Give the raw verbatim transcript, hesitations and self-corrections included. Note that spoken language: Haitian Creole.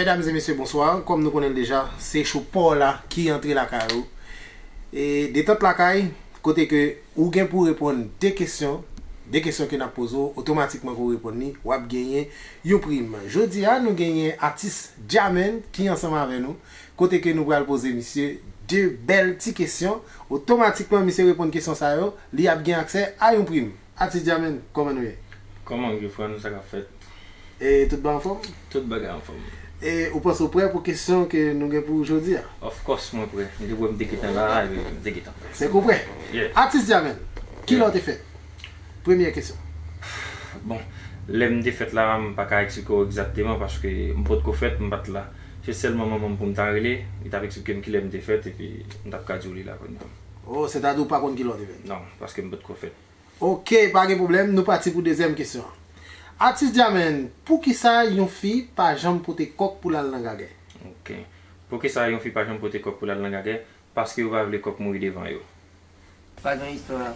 Medam e mesye, bonswa. Kòm nou konnen l deja, se cho pa w la ki antre lakay ou. E detant lakay, kote ke ou gen pou reponn de kesyon, de kesyon ke n ap poze w, otomatikman ke w reponn li, w ap genyen yon prim. Jodi a, nou genyen atis Djamen ki ansanm avè nou, kote ke nou pral poze misye de bèl ti kesyon. Otomatikman, misye reponn kesyon sa yo, li ap gen aksè a yon prim. Atis Djamen, kòman nou ye? Kòman Gifran, sa k ap fèt? E tout bagay anfòm? Tout bagay anfòm. E ou panse w prè pou kesyon ke nou gen pou jodi a? Of course, mwen prè. M te prè, m te gentan la, epi m te gentan prè. Se kou prè? Yeah. Atis Djamen, kilè w te fèt? Premyè kesyon. Bon, lè m te fèt la, m pa ka eksplike w egzakteman paske m potko fèt, m pa t la. Se sèlman manman m pou m ta rele, li t ap eksplike m kilè m te fèt, epi m t ap ka di w li la kounye a. Oh, sètadi w pa konn kilè w te fèt? Non, paske m potko fèt. Ok, pa gen pwoblèm, nou pati pou dezyèm kesyon an. Atis Djamen, poukisa yon fi pa janm pote kòk pou l al nan gagè? Ok. Poukisa yon fi pa janm pote kòk pou l al nan gagè? Paske yo pa vle kòk mouri devan yo. Pa gen istwa.